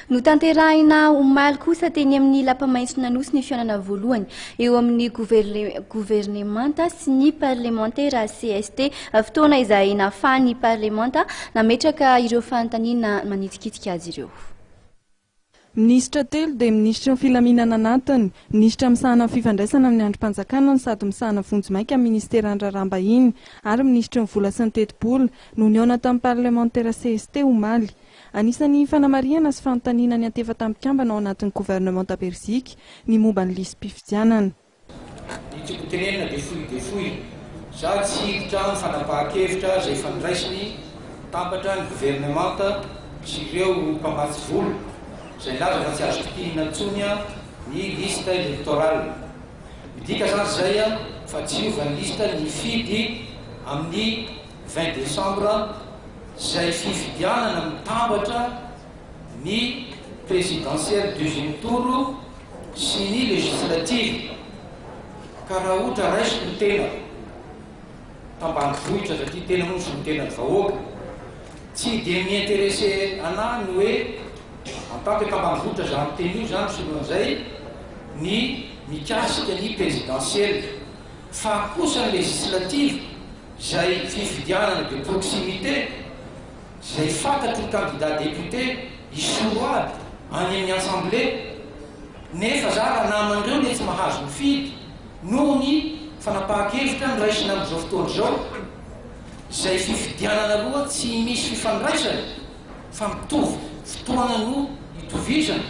Notanterahina omaly kosa teny amin'ny Lapa Maitson'Anosy ny fihaonana voalohany eo amin'ny governemanta sy ny parlemantera cst. Fotoana izay nahafahan'ny parlemanta nametraka ireo fanontaniana manitikitika azy ireo. Minisitra telo dia Minisitry ny Filaminana anatiny, Minisitra misahana ny fifandraisana amin'ny andrim-panjakana no sady misahana vonjimaika amin'ny Ministeran'ny Raharaham-bahiny ary Minisitry ny Vola sy ny Tetibola no nihaona tamin'ny parlemantera cst omaly. Anisan'ny fanamarihana sy fanontaniana niantefa tamin'ny mpikambana ao anatin'ny governemanta Beriziky ny momba ny lisi-pifidianana. Ny tiako tenenina dia fohy dia fohy. Za tsy hiditra amin'ny fanapahan-kevitra izay efa noraisiny tambatra ny governemanta sy ireo mpamatsy vola izay nilaza fa tsy azo kitihina intsony ny liste électorale. Midika zany izay fa tsy hiova ny liste ny hifidy amin'ny 20 décembre izay fifidianana mitambatra ny présidentielle deuxième tour sy ny législative ka raha ohatra raisiko ny tenako tambanivohitra satria tena moa solontenan'ny vahoaka tsy dia mi-intéresser anah ny hoe en tant que tambanivohitra za miteny io za misolo an'izay ny mikasika ny présidentielle fa kosa ny législative izay fifidianana de proximité izay fantatry ny candidat député hisolo ahy any amin'ny assemblée nefa za raha naman'ireo le tsy mahazo mifidy noho ny fanapahan-kevitra noraisina amin'izao fotoana izao izay fifidianana aloha tsy misy fifandraisany fa mitovy fotoana no itovizana,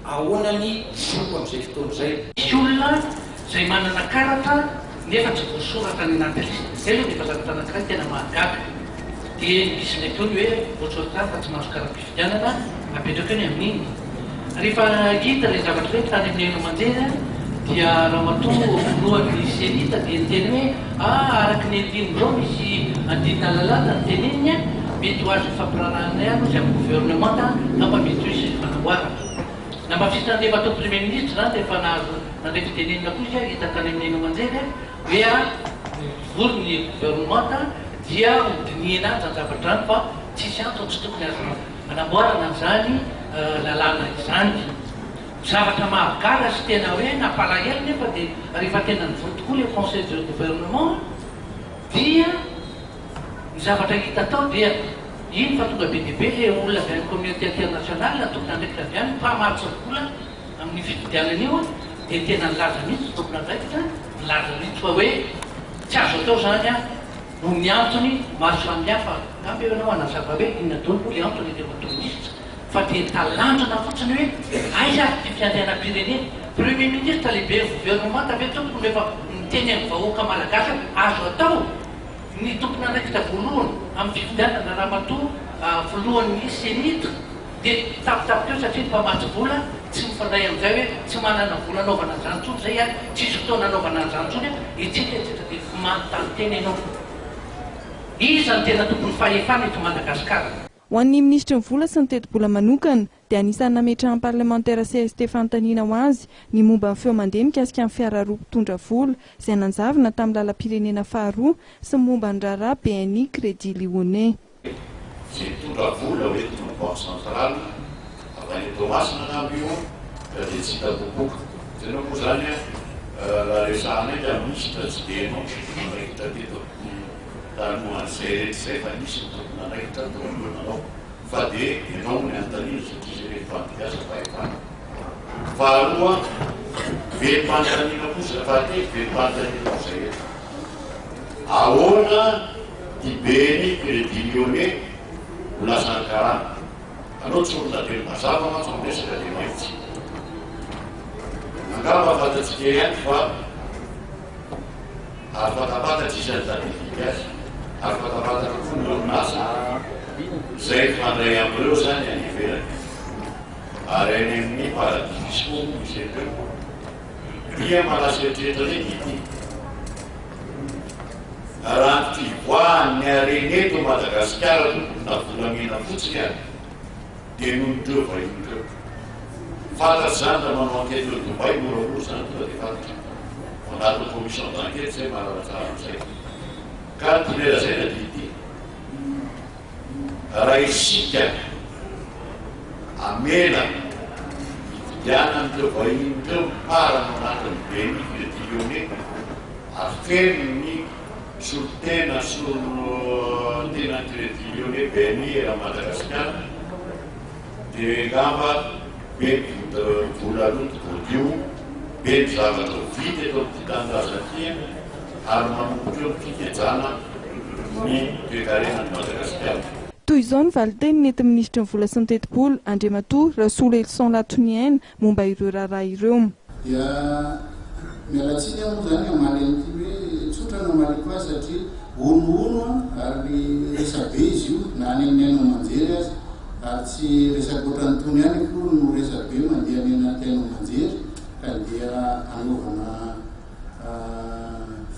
ahoana ny zoko amin'izay fotoana izay? Misy olona izay manana karatra nefa tsy voasoratra any anaty liste. Izay aloha dia efa zavatra anankiray tena mahagaga. Dia misy indray koa ny hoe voasoratra fa tsy mahazo kara-pifidianana, apetraka eo ny amin'iny. Rehefa hita ilay zavatra ireny tany amin'ny haino aman-jery dia ramatoa filohan'ny Cenit dia niteny hoe ah araka ny andininy izao misy andinina lalàna noteneniny an, mety ho azo ifampiraharahanay ary hozy amin'ny gouvernemanta angamba mety ho hisy fanamboarana. Namafisin'Andriamatoa Premier Ministre izany rehefa nahazo nandray fitenenana koa izy hita tany amin'ny haino aman-jery hoe ah mivory ny gouvernemanta dia hodinihina any izany zavatra izany fa tsisy antony tsy tokony azo Anamboarana an'izany lalàna izany. Zavatra mahagaga sy tena hoe nampalahelo nefa dia rehefa tena nivory tokoa ilay conseil de gouvernement dia ny zavatra hita tao dia iny fa tonga be dia be ilay olona avy any communauté internationale, tompon'andraikitra avy any, mpamatsy vola amin'io fifidianana io dia tena nilaza mihitsy ny tompon'andraikitra, nilaza mihitsy fa hoe tsy azo atao izany an! Noho ny antony maro samihafa, angamba eo ianao hanazava hoe inona daholo moa ilay antony Andriamatoa Minisitra, fa dia talanjona fotsiny hoe aiza ary ity fiandrianam-pirenena? Premier Ministre lehiben'ny governemanta ve tompoko no efa miteny amin'ny vahoaka malagasy hoe azo atao ny tompon'andraikitra voalohany amin'ny fifidianana Ramatoa filohan'ny Cenit? Dia tapitapy teo satria ny mpamatsy vola tsy mifandray amin'izay hoe tsy manana vola anaovana an'izany intsony izay ary tsisy fotoana anaovana an'izany intsony etsetra etsetra dia manontany tena ianao iza no tena tompon'ny fahefana eto Madagasikara? Ho an'ny minisitry ny vola sy ny tetibola manokana dia anisan'ny nametrahan'ny parlemantera cst fanontaniana ho azy ny momba ny feo mandeha mikasika ny fiara roa mpitondra vola izay nanjavona tamin'ny lalam-pirenena faharoa sy ny momba ny raharaha BNI Crédit Lyonnais. Izay mitondra vola ho entina banque centrale avy any Toamasina angamba io ka dia tsy hita popoka. Tena moa izany raha resahanay ka minisitra tsy dia ianao no tompon'andraikitra teto talohan'izay rehetra izay fa nisy ny tompon'andraikitra teo alohanao fa dia ianao no anontaniana satria izay ilay mifandimbiasa fahefana. Faharoa, velom-panontaniana kosa, fahatelo velom-panontaniana kosa eto. Ahoana ty BNI Crédit Lyonnais ho lasa any karana? Anao tsy olona be mazava mantsy ny resaka dia mahitsy. Angamba fantatsika ihany fa ary fantapantatra isan'ny tadididy azy ary fantapantatra koa ny orinasa izay mifandray amin'ireo izany any ivelany ary any amin'ny paradis fiscaux moa izy ireo. Dia mahalasa eritreritra indray ity. Raha ny fivoahan'ny harena eto Madagasikara tompoko na volamena fotsiny ary dia noho ireo vahiny ireo. Fantatra izany raha manao enquête eo Dubaï moramora izany tonga dia fantatra. Ao anatin'ny commission d'enquête izay mahalala tsara an'izay. Ka ny tianay lazaina dia ity. Raha isika. Hamela hividianan'ireo vahiny ireo ny part ao anatin'ny BNI Crédit Lyonnais ary feno ny solontena solontenan'ny Crédit Lyonnais BNI eran'i Madagasikara dia angamba be ny vola aloha voadio, be ny zavatra ho vita eto amin'ity tanindrazana ity ary manomboka eo ny fikejana ny toekarenan'i Madagasikara. Toy izao ny valinteny nentin'ny minisitry ny vola sy ny tetibola, Andriamatoa Rasoloelison Latoniaina, momba ireo raharaha ireo. Dia miala tsiny aho moa izany hamaly an'ity hoe tsotra no hamaliko azy satria honohono ary resabe izy io na any amin'ny haino aman-jery aza ary tsy resaka ohatran'itony ihany akory no resabe mandeha any anaty haino aman-jery ka dia anaovana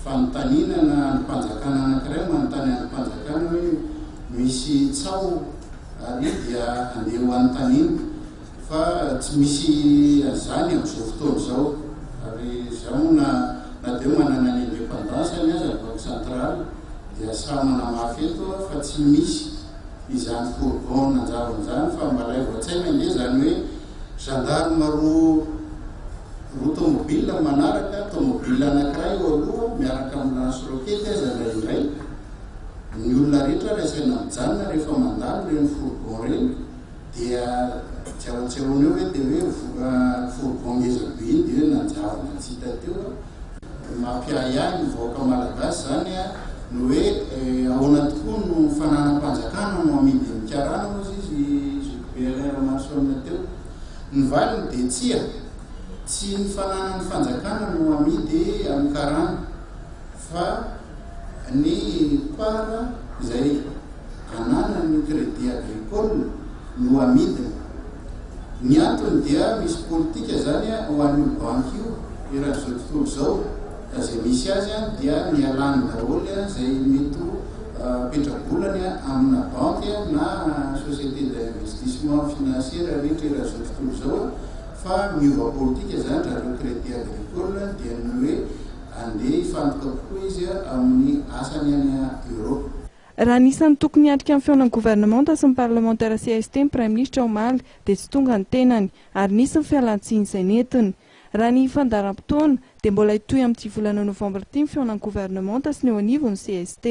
Fanontaniana na andrim-panjakana anankiray manontany andrim-panjakana hoe misy tsaho ary dia andeha ho anontaniana fa tsy misy an'izany amin'izao fotoana izao ary izaho moa na na dia hoe manana ny indépendance-ny aza ny banque centrale dia sahy manamafy eto aho fa tsy misy izany fourgon nanjavona izany fa mba alaivo an-tsaina ange izany hoe Gendarme roa roa tomobile manaraka tomobile anakiray eo aloha miaraka amin'ny lance roquette aza indraindray, ny olona rehetra ary asaina mijanona rehefa mandalo ireny fourgon ireny dia tsy ao tsy ahoana eo hoe dia hoe fourgon ngeza be iny dia hoe nanjavona tsy hita teo a. Mampiahiahy ny vahoaka malagasy izany ny hoe ahoana tokoa no fananam-panjakana no amidy amin'ny karana hozy izy zokibe Alain Ramarosaona teo. Ny valiny dia tsia, tsy ny fananan'ny fanjakana no amidy amin'ny karana fa ny part izay ananan'ny Crédit Agricole no amidiny. Ny antony dia misy politika zany ho an'io banky io eran'izao tontolo izao ka izay misy azy dia nialany daholo izay mety ho petrabolany amina banky na société d'investissement financière rehetra eran'izao tontolo izao fa miova politika zany zareo Crédit Agricole dia ny hoe andeha hifantoka kokoa izy amin'ny asany any Europe. Raha anisan'ny tokony hiatrika ny fihaonan'ny governemanta sy ny parlemantera CST ny praiminisitra omaly dia tsy tonga ny tenany ary nisy ny fialantsiny izay nentiny. Raha ny fandaharam-potoana dia mbola hitohy amin'ity volana novambra ity ny fihaonan'ny governemanta sy ny eo anivon'ny CST.